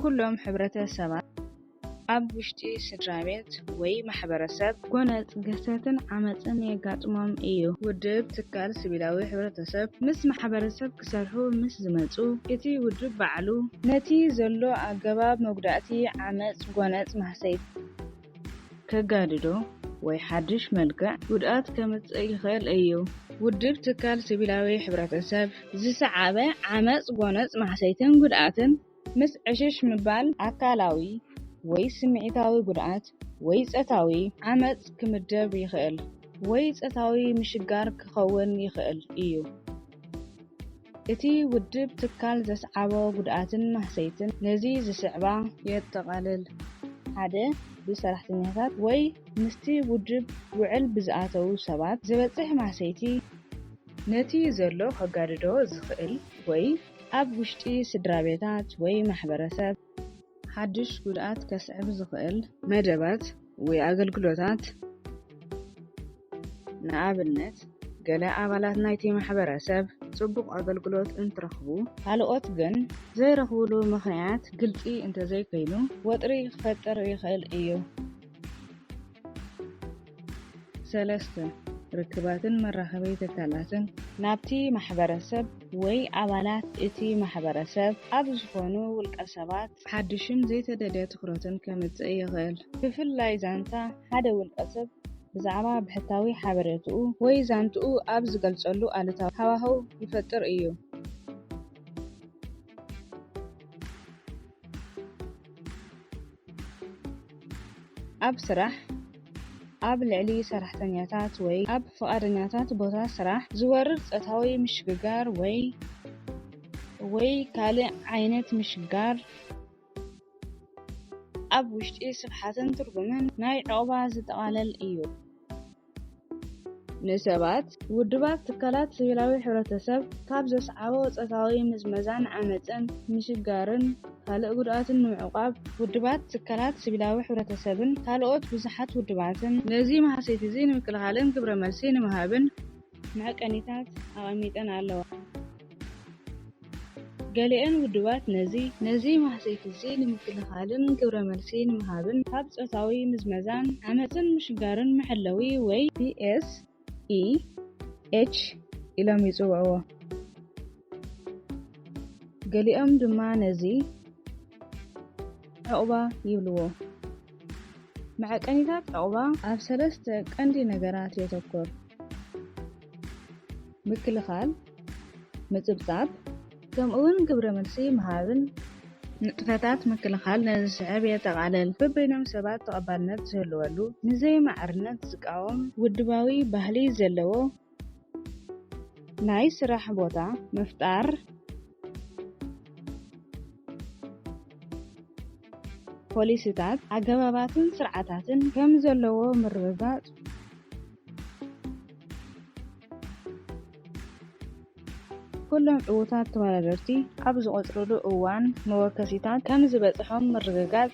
ኩሎም ሕብረተሰባት ኣብ ውሽጢ ስድራ ቤት ወይ ማሕበረሰብ ጎነጽ፣ ግህሰትን ዓመጽን የጋጥሞም እዩ። ውድብ፣ ትካል፣ ሲቪላዊ ሕብረተሰብ ምስ ማሕበረሰብ ክሰርሑ ምስ ዝመጹ፣ እቲ ውድብ ባዕሉ ነቲ ዘሎ ኣገባብ መጉዳእቲ፣ ዓመጽ፣ ጎነጽ፣ ማህሰይቲ ከጋድዶ ወይ ሓድሽ መልክዕ ጉድኣት ከምጽእ ይኽእል እዩ። ውድብ፣ ትካል፣ ሲቪላዊ ሕብረተሰብ ዝሰዓበ ዓመጽ፣ ጎነጽ፣ ማህሰይትን ጉድኣትን ምስ ዕሽሽ ምባል ኣካላዊ ወይ ስምዒታዊ ጉድኣት ወይ ጾታዊ ዓመጽ ክምደብ ይኽእል ወይ ጾታዊ ምሽጋር ክኸውን ይኽእል እዩ። እቲ ውድብ ትካል ዘስዓቦ ጉድኣትን ማህሰይትን ነዚ ዝስዕባ የጠቓልል። ሓደ፣ ብሰራሕተኛታት ወይ ምስቲ ውድብ ውዕል ብዝኣተዉ ሰባት ዝበጽሕ ማህሰይቲ፣ ነቲ ዘሎ ከጋድዶ ዝኽእል ወይ ኣብ ውሽጢ ስድራ ቤታት ወይ ማሕበረሰብ ሓድሽ ጉድኣት ከስዕብ ዝኽእል መደባት ወይ ኣገልግሎታት፣ ንኣብነት፣ ገለ ኣባላት ናይቲ ማሕበረሰብ ጽቡቕ ኣገልግሎት እንትረኽቡ፣ ካልኦት ግን ዘይረኽብሉ ምኽንያት ግልጺ እንተዘይኮይኑ፣ ወጥሪ ክፈጥር ይኽእል እዩ። ሰለስተ፣ ርክባትን መራኸቢ ትካላትን ናብቲ ማሕበረሰብ ወይ ኣባላት እቲ ማሕበረሰብ ኣብ ዝኾኑ ውልቀ ሰባት ሓድሽን ዘይተደልየ ትኹረትን ከምጽእ ይኽእል። ብፍላይ ዛንታ ሓደ ውልቀ ሰብ ብዛዕባ ብሕታዊ ሓበሬትኡ ወይ ዛንትኡ ኣብ ዝገልጸሉ ኣሉታዊ ሃዋህው ይፈጥር እዩ። ኣብ ስራሕ፣ ኣብ ልዕሊ ሰራሕተኛታት ወይ ኣብ ፍቓደኛታት ቦታ ስራሕ ዝወርድ ጾታዊ ምሽግጋር ወይ፣ ወይ ካልእ ዓይነት ምሽጋር፣ ኣብ ውሽጢ ስፍሓትን ትርጉምን ናይ ዕቑባ ዝጠቓለል እዩ። ንሰባት፣ ውድባት፣ ትካላት ሲቪላዊ ሕብረተሰብ ካብ ዘስዓቦ ጾታዊ ምዝመዛን ዓመጽን ምሽጋርን ካልእ ጉድኣትን ንምዕቋብ፣ ውድባት፣ ትካላት ሲቪላዊ ሕብረተሰብን ካልኦት ብዙሓት ውድባትን ነዚ ማህሰይት'ዚ ንምክልኻልን ግብረ መልሲ ንምሃብን መዐቀኒታት ኣቐሚጠን ኣለዋ። ገሊአን ውድባት ነዚ፣ ነዚ ማህሰይት'ዚ ንምክልኻልን ግብረ መልሲ ንምሃብን ካብ ጾታዊ ምዝመዛን ዓመጽን ምሽጋርን መሐለዊ ወይ ፒ ኤስ ኢ ኤች ኢሎም ይጽውዕዎ። ገሊኦም ድማ ነዚ ዕቑባ ይብልዎ። መዐቀኒታት ዕቑባ ኣብ ሰለስተ ቀንዲ ነገራት የተኮር። ምክልኻል፣ ምጽብጻብ፣ ከምኡውን ግብረ መልሲ ምሃብን። ንጥፈታት ምክልኻል ነዚ ዝስዕብ የጠቓልል። በበይኖም ሰባት ተቐባልነት ዝህልወሉ፣ ንዘይማዕርነት ዝቃወም፣ ውድባዊ ባህሊ ዘለዎ ናይ ስራሕ ቦታ ምፍጣር፣ ፖሊሲታት፣ ኣገባባትን ስርዓታትን ከም ዘለዎ ምርግጋጽ፣ ኩሎም ዕዉታት ተወዳደርቲ ኣብ ዝቖጽሩሉ እዋን መወከሲታት ከም ዝበጽሖም ምርግጋጽ፣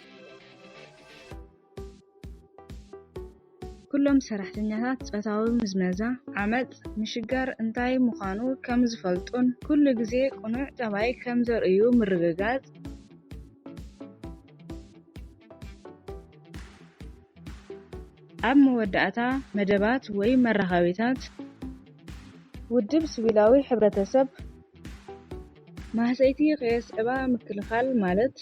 ኩሎም ሰራሕተኛታት ጾታዊ ምዝመዛ፣ ዓመጽ፣ ምሽጋር እንታይ ምዃኑ ከም ዝፈልጡን ኩሉ ግዜ ቅኑዕ ጠባይ ከም ዘርእዩ ምርግጋጽ። ኣብ መወዳእታ፣ መደባት ወይ መራኸቢታት ውድብ ሲቪላዊ ሕብረተሰብ ማህሰይቲ ከየስዕባ ምክልኻል ማለት፣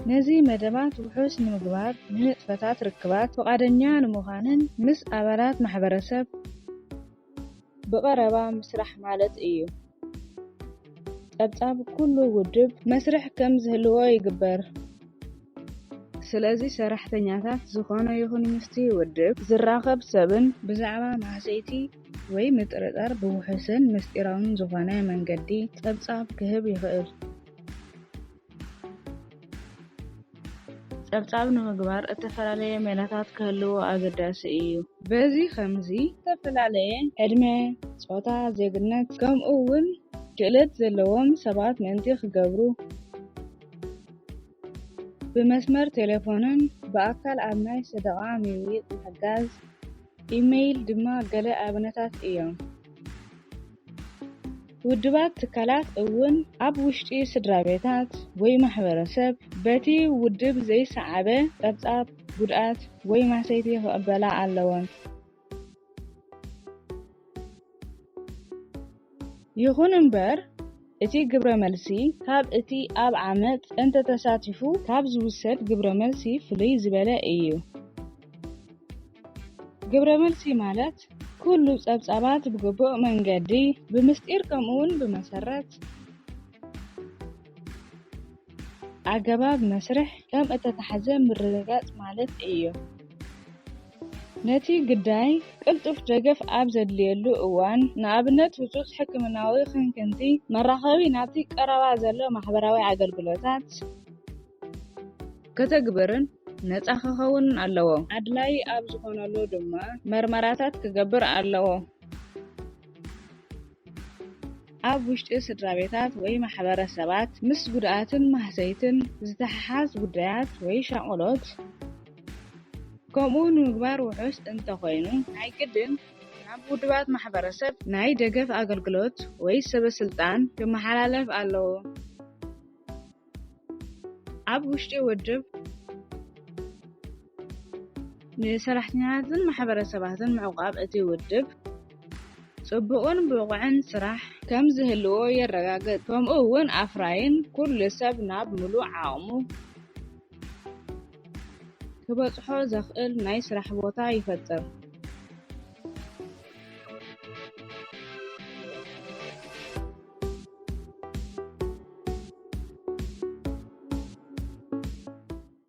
ነዚ መደባት ውሑስ ንምግባር፣ ንንጥፈታት ርክባት ፍቓደኛ ንምዃንን ምስ ኣባላት ማሕበረሰብ ብቐረባ ምስራሕ ማለት እዩ። ጸብጻብ ኩሉ ውድብ መስርሕ ከም ዝህልዎ ይግበር። ስለዚ ሰራሕተኛታት ዝኾነ ይኹን ምስቲ ውድብ ዝራኸብ ሰብን ብዛዕባ ማህሰይቲ ወይ ምጥርጣር ብውሑስን ምስጢራውን ዝኾነ መንገዲ ጸብጻብ ክህብ ይኽእል። ጸብጻብ ንምግባር እተፈላለየ ሜላታት ክህልዎ ኣገዳሲ እዩ። በዚ ኸምዚ እተፈላለየ ዕድመ፣ ጾታ፣ ዜግነት፣ ከምኡ እውን ክእለት ዘለዎም ሰባት ምእንቲ ክገብሩ፣ ብመስመር ቴሌፎንን ብኣካል ኣብ ናይ ሰደቓ ምይይጥ ምሕጋዝ፣ ኢሜይል ድማ ገለ ኣብነታት እዮም። ውድባት ትካላት እውን ኣብ ውሽጢ ስድራ ቤታት ወይ ማሕበረሰብ በቲ ውድብ ዘይሰዓበ ጸብጻብ፣ ጉድኣት ወይ ማህሰይቲ ክቕበላ ኣለወን። ይኹን እምበር፣ እቲ ግብረ መልሲ ካብ እቲ ኣብ ዓመጽ እንተተሳቲፉ ካብ ዝውሰድ ግብረ መልሲ ፍልይ ዝበለ እዩ። ግብረ መልሲ ማለት ኩሉ ጸብጻባት ብግቡእ መንገዲ፣ ብምስጢር ከምኡውን ብመሰረት ኣገባብ መስርሕ ከም እተታሕዘ ምርግጋጽ ማለት እዩ። ነቲ ግዳይ ቅልጡፍ ደገፍ ኣብ ዘድልየሉ እዋን፣ ንኣብነት ህጹጽ ሕክምናዊ ክንክንቲ፣ መራኸቢ ናብቲ ቀረባ ዘሎ ማሕበራዊ ኣገልግሎታት፣ ከተግብርን ነጻ ክኸውን ኣለዎ። ኣድላይ ኣብ ዝኾነሉ ድማ መርመራታት ክገብር ኣለዎ። ኣብ ውሽጢ ስድራ ቤታት ወይ ማሕበረሰባት ምስ ጉድኣትን ማህሰይትን ዝተሓሓዝ ጉዳያት ወይ ሻቕሎት ከምኡ ንምግባር ውሑስ እንተኾይኑ፣ ናይ ግድን ናብ ውድባት ማሕበረሰብ ናይ ደገፍ ኣገልግሎት ወይ ሰበ ስልጣን ክመሓላለፍ ኣለዎ። ኣብ ውሽጢ ውድብ ንሰራሕተኛታትን ማሕበረሰባትን ምዕቋብ እቲ ውድብ ጽቡቕን ብቑዕን ስራሕ ከም ዝህልዎ የረጋግጽ። ከምኡ እውን ኣፍራይን ኩሉ ሰብ ናብ ምሉእ ዓቕሙ ክበጽሖ ዘኽእል ናይ ስራሕ ቦታ ይፈጥር።